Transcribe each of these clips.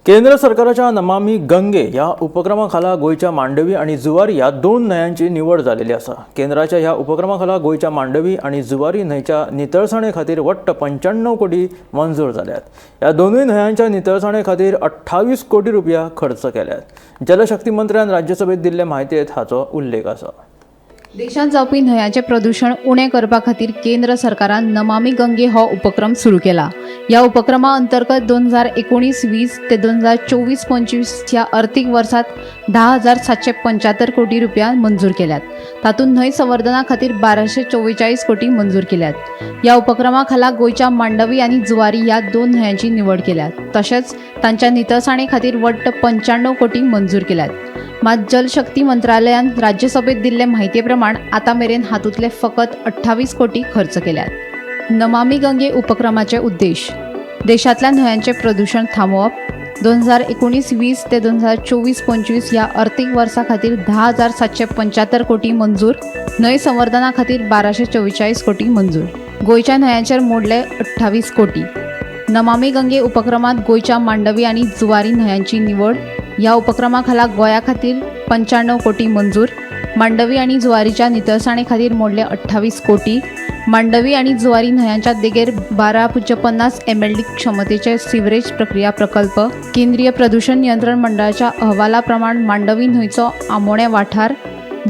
केंद्र सरकाराच्या नमामी गंगे ह्या उपक्रमा खाला गोंयच्या मांडवी आनी जुवारी ह्या दोन न्हंयांची निवड जालेली आसा. केंद्राच्या ह्या उपक्रमा खाला गोंयच्या मांडवी आनी जुवारी न्हंयच्या नितळसाणे खातीर वट्ट 95 कोटी मंजूर जाल्यात. ह्या दोनूय न्हंयांच्या नितळसाणे खातीर 28 कोटी रुपया खर्च केल्यात. जलशक्ती मंत्र्यान राज्यसभेत दिल्ले म्हायतेंत हाचो उल्लेख आसा. देशांत जावपी न्हंयांचें प्रदूशण उणें करपा खातीर केंद्र सरकारान नमामी गंगे हो उपक्रम सुरू केला. ह्या उपक्रमा अंतर्गत 2019-20 ते 2024-25 ह्या अर्थीक वर्सात 10,775 कोटी रुपया मंजूर केल्यात. तातूंत न्हंय संवर्धना खातीर 1244 कोटी मंजूर केल्यात. ह्या उपक्रमा खाला गोंयच्या मांडवी आनी जुवारी ह्या दोन न्हंयांची निवड केल्या. तशेंच तांच्या नितळसाणे खातीर वट्ट 95 कोटी मंजूर केल्यात. मात जलशक्ती मंत्रालयान राज्यसभेत दिल्ले म्हायती प्रमाण आतां मेरेन हातूंतले फकत 28 कोटी खर्च केल्यात. नमामी गंगे उपक्रमाचे उद्देश: देशांतल्या न्हंयांचें प्रदूशण थांबोवप. 2019-20 ते 2024-25 ह्या अर्थीक वर्सा खातीर 10,775 कोटी मंजूर. न्हंय संवर्धना खातीर 1244 कोटी मंजूर. गोंयच्या न्हंयांचेर मोडले 28 कोटी. नमामी गंगे उपक्रमात गोंयच्या मांडवी आनी जुवारी न्हंयांची निवड. ह्या उपक्रमा खाला गोंया खातीर 95 कोटी मंजूर. मांडवी आनी जुवारीच्या नितळसाणे खातीर मोडले 28 कोटी. मांडवी आनी जुवारी न्हंयांच्या देगेर 12.50 एमएलडी क्षमतेचे सिवरेज प्रक्रिया प्रकल्प. केंद्रीय प्रदूषण नियंत्रण मंडळाच्या अहवाला प्रमाण मांडवी न्हंयचो आमोणें वाठार,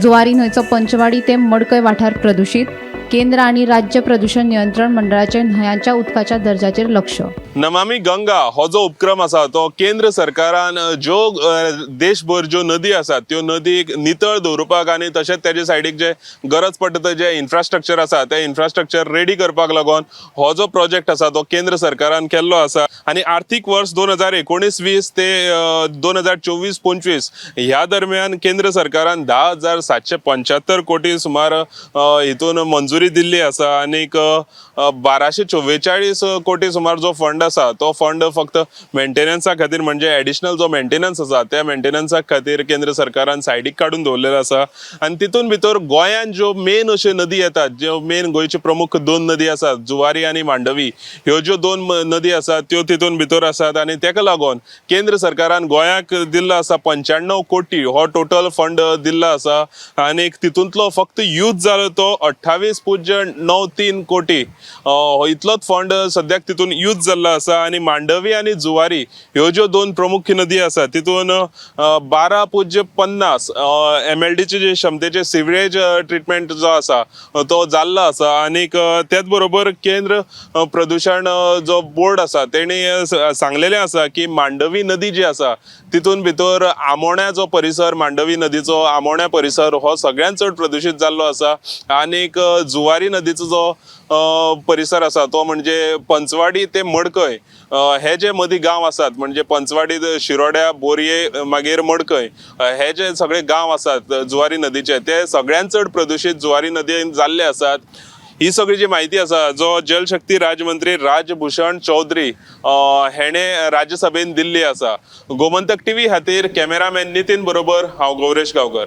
जुवारी न्हंयचो पंचवाडी ते मडकय वाठार प्रदुशीत. केंद्र आनी राज्य प्रदूषण नियंत्रण मंडळाचे न्हंयांच्या उदकाच्या दर्जाचेर लक्ष. नमामी गंगा हो जो उपक्रम आसा, तो केंद्र सरकारान ज्यो देशभर ज्यो नदी आसात, त्यो नदीक नितळ दवरुपाक आनी तशेंच तेजे सायडीक जे गरज पडटा ते जे इन्फ्रास्ट्रक्चर आसा, ते इन्फ्रास्ट्रक्चर रेडी करपाक लागून हो जो प्रोजेक्ट आसा, तो केंद्र सरकारान केल्लो आसा. आनी आर्थीक वर्स 2019-20 ते 2024-25 ह्या दरम्यान केंद्र सरकारान 10,775 कोटी सुमार हितून मंजुरी दिल्ली आसा. आनीक 1244 कोटी सुमार जो फंड आसा, तो फंड फक्त मेंटेनन्सा खातीर, म्हणजे एडिशनल जो मेंटेनन्स आसा, त्या मेंटेनन्सा खातीर केंद्र सरकारान सायडीक काडून दवरलेलो आसा. आनी तितून भितर गोंयांत ज्यो मेन अश्यो नदी येतात, ज्यो मेन गोंयच्यो प्रमुख दोन नदी आसात, जुवारी आनी मांडवी, ह्यो ज्यो दोन नदी आसात, त्यो तितून भितर आसात. आनी तेका लागून केंद्र सरकारान गोंयाक दिल्लो आसा 95 कोटी, हो टोटल फंड दिल्लो आसा. आनी तितूंतलो फक्त यूज जालो तो 28.93 कोटी. हो इतलोच फंड सद्याक तितून यूज जाल्लो आसा. आनी मांडवी आनी जुवारी ह्यो ज्यो दोन प्रमुख नदी आसा, तितून 12.50 एमएलडीचे जे क्षमतेचे सिवरेज ट्रिटमेंट जो आसा, तो जाल्लो आसा. आनीक त्याच बरोबर केंद्र प्रदूषण जो बोर्ड आसा, तेणी सांगलेलें आसा की मांडवी नदी जी आसा, तितून भितर आमोण्या जो परिसर, मांडवी नदीचो आमोण्या परिसर हो सगळ्यांत चड प्रदुशीत जाल्लो आसा. आनीक जुवारी नदीचो जो परिसर आसा, तो म्हणजे पंचवाडी ते मडकय हे जे मदीं गांव आसात, म्हणजे पंचवाडी, शिरोड्या, बोरये, मागीर मडकय, हे जे सगळे गांव आसात जुवारी नदीचे, ते सगळ्यांत चड प्रदुशीत जुवारी नदीन जाल्ले आसात. ही सगळी जी म्हायती आसा, जो जलशक्ती राज्यमंत्री राजभूषण चौधरी हेणे राज्यसभेन दिल्ली आसा. गोमंतक टीव्ही खातीर कॅमेरामॅन नितीन बरोबर हांव गौरेश गांवकर.